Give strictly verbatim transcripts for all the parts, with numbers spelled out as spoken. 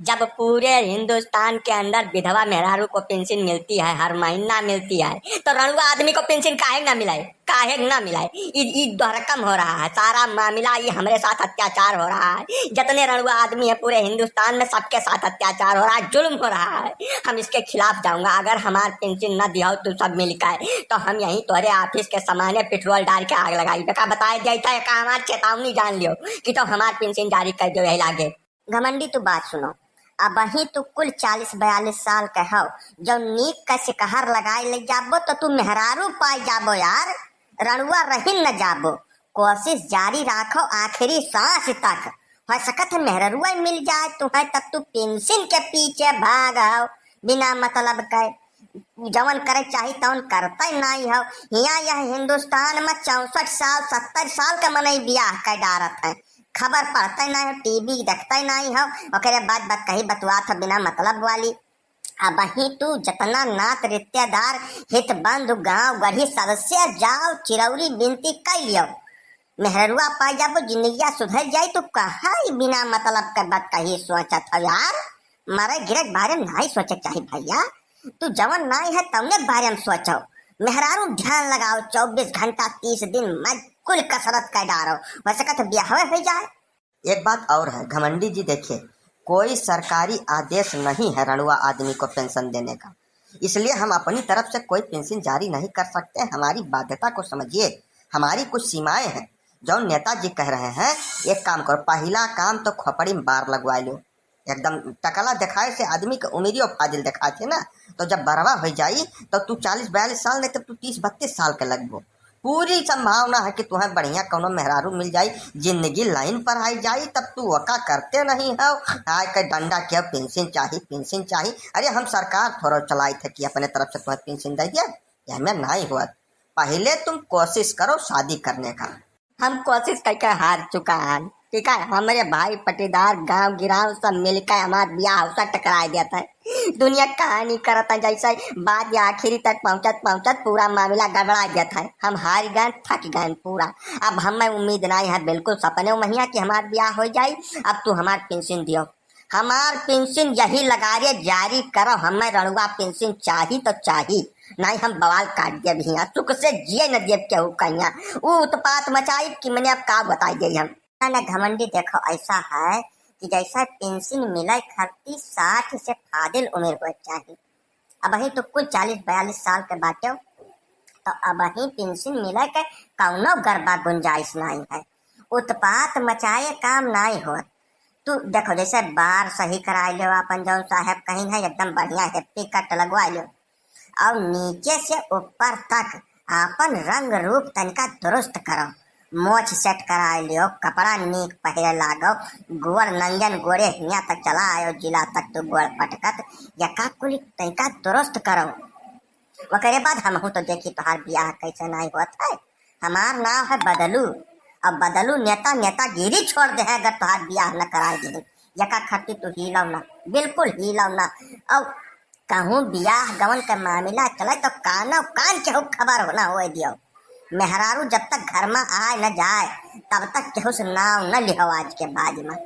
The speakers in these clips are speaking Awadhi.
जब पूरे हिंदुस्तान के अंदर विधवा मेहरारू को पेंशन मिलती है, हर महीना मिलती है, तो रड़ुआ आदमी को पेंशन काहे ना मिलाए, काहे ना मिलाए? ई, ई दोहरकम हो रहा है सारा मामला, ये हमरे साथ अत्याचार हो रहा है। जितने रड़ुआ आदमी है पूरे हिंदुस्तान में, सबके साथ अत्याचार हो रहा है, जुल्म हो रहा है। हम इसके खिलाफ जाऊंगा। अगर हमार पेंशन ना दियाओ तू सब मिलकर, तो हम यहीं तोरे ऑफिस के सामने पेट्रोल डाल के आग लगाई। बेका बताए जाता है का, हमार चेतावनी जान लियो कि तो हमार पेंशन जारी कर दो यही लागे। घमंडी, तू बात सुनो, अबही तू कुल चालीस बयालीस साल के हो, जब नीक का सिकहर लगाए ले जाबो तो तू मेहरारू पाए जाबो यार, रड़ुआ रही न जाबो। कोशिश जारी राखो आखिरी सांस तक, हो सकत है मेहररुआ मिल जाए तुम्हें, तब तू पेंशन के पीछे भाग हो बिना मतलब के। जवन करे चाही तवन करते नहीं हो। हियाँ यह हिंदुस्तान में चौसठ साल, सत्तर साल के मनई बियाह कर डारत है, खबर पढ़ते नहीं हो, टीवी देखते नहीं हो, ओकरे बाद बात कही बतुआत हो बिना मतलब वाली। अबही तू जतना नात रिश्तेदार, हित बंधु, गांव गढ़ी सबसे जाओ चिरौरी बिनती कर लियो। मेहररुआ पाई जाबो, जिंदगिया सुधर जाई। तू कहाँ ई बिना मतलब के बात कही सोचत हो यार? मरे गिरे के बारे में नहीं सोचे के चाही भैया। तू जवन नाई है तवने के बारे में सोचो। मेहरारू ध्यान लगाओ, चउबीस घंटा तीस दिन में कुल कसरत कर डारो, हो सकत है ब्याहवे हो जाए। एक बात और है घमंडी जी, देखिए, कोई सरकारी आदेश नहीं है रड़ुआ आदमी को पेंशन देने का, इसलिए हम अपनी तरफ से कोई पेंशन जारी नहीं कर सकते। हमारी बाध्यता को समझिए, हमारी कुछ सीमाएं हैं। जो नेताजी कह रहे हैं, एक काम करो, पहला काम तो खोपड़ी में बार लगवा लो, एकदम टकला दिखाए से आदमी के उमिरियो फाजिल दिखाते ना। तो जब बरवा हो जाई तो तू चालीस बयालीस साल नहीं, तब तू तीस बत्तीस साल के लगबो। पूरी संभावना है कि तुम्हें बढ़िया कौनो मेहरारू मिल जाई, जिंदगी लाइन पर आई जाई, तब तू वका करते नहीं हो। आय के डंडा के पेंशन चाही, पेंशन चाही। अरे हम सरकार थोड़ा चलाई थे कि अपने तरफ से तुम्हें पेंशन दे दिया, यह में नहीं हुआ। पहले तुम कोशिश करो शादी करने का। हम कोशिश करके हार चुका हन, ठीक है। हमरे भाई पटीदार गांव गिराव सब मिलकर हमार बियाह से टकराए देत है। दुनिया कहानी करत है जैसे बात ये आखिरी तक पहुंचत पहुंचत पूरा मामला गड़बड़ा देत है। हम हार गए, थक गए पूरा। अब हमें उम्मीद नहीं है बिल्कुल सपने में हिया कि हमार बियाह हो जाई। अब तू हमार पेंशन दियो, हमार पेंशन यही लगारे जारी करो, हमें रड़ुआ पेंशन चाही तो चाही, नहीं हम बवाल काट देब हियाँ, सुख से जिए न देब केहू कहिया। ऊ उत्पात मचाई कि मने अब का बताई जाई हम। ना, ना घमंडी, देखो ऐसा है कि जैसा पेंशन मिले खातिर साठ से फाजिल उम्र होए चाही। अबही तो कुल चालीस बयालीस साल के बाटे, तो अबही पेंशन मिले के कौनो गरबा गुंजाइश नहीं है। उत्पात मचाए काम नहीं होत। तू देखो, जैसे बार सही कराए लियो, अपन जौन साहेब कहीं है, एकदम बढ़िया happy cut लगवा लियो, और नीचे से ऊपर तक अपन रंग रूप तनिका दुरुस्त करो। मोछ सेट कराए लियो, कपड़ा नीक पहिरे लागो, गोड़ नंगन गोड़े हियाँ तक चला आयो, जिला तक तू गोड़ पटकत, यका कुल तनिका दुरुस्त करो। ओकरे बाद हमहू तो देखी तोहार बियाह कैसे नाई होत है। हमार नाव है बदलू, अब बदलू नेता नेतागिरी छोड़ दे है, अगर तोहार बियाह न कराए दे। यका खट्टी तू हिलव ना, बिल्कुल हिलव ना। और कहूँ बियाह गवन के मामला चले तो कानो कान केहू खबर हो ना होए दियो। मेहरारू जब तक घर में आए न जाए तब तक केहू से नाव न लिहो आज के बाद में।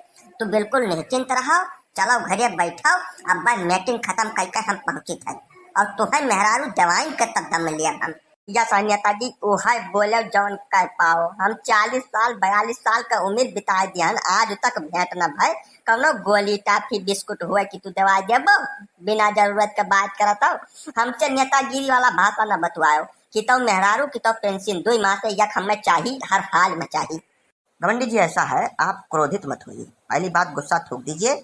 तू बिल्कुल निश्चिंत रहो, चलो घरे बैठो, अब meeting खत्म करके हम पहुँचित है और तुम्हें मेहरारू देवाइन के तब दम लिया हम। या नेताजी उहे बोले जौन कर पाओ। हम चालीस साल बयालीस साल का उम्र बिता दिहन, आज तक भेंट न भय। कौनो गोली टाफी बिस्कुट हुए कि तू दवाई देबो, बिना जरूरत के बात करत हो। हमसे नेतागिरी वाला भाषा न बतवाओ कि तो मेहरारू की तो पेंशन दुई माह से यक हमें चाही, हर हाल में चाही। घमंडी जी, ऐसा है, आप क्रोधित मत होइए। पहली बात, गुस्सा थूक दीजिए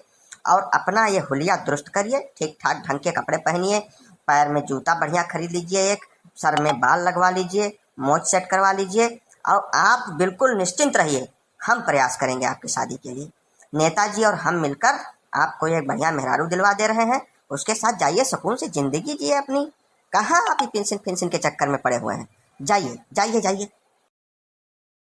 और अपना ये हुलिया दुरुस्त करिए, ठीक ठाक ढंग के कपड़े पहनिए, पैर में जूता बढ़िया खरीद लीजिए, एक सर में बाल लगवा लीजिए, मोछ सेट करवा लीजिए और आप बिल्कुल निश्चिंत रहिए। हम प्रयास करेंगे आपकी शादी के लिए। नेताजी और हम मिलकर आपको एक बढ़िया मेहरारू दिलवा दे रहे हैं, उसके साथ जाइए, सुकून से जिंदगी जिए अपनी। कहाँ आप ये पेंशन पेंशन के चक्कर में पड़े हुए हैं? जाइए, जाइए, जाइए।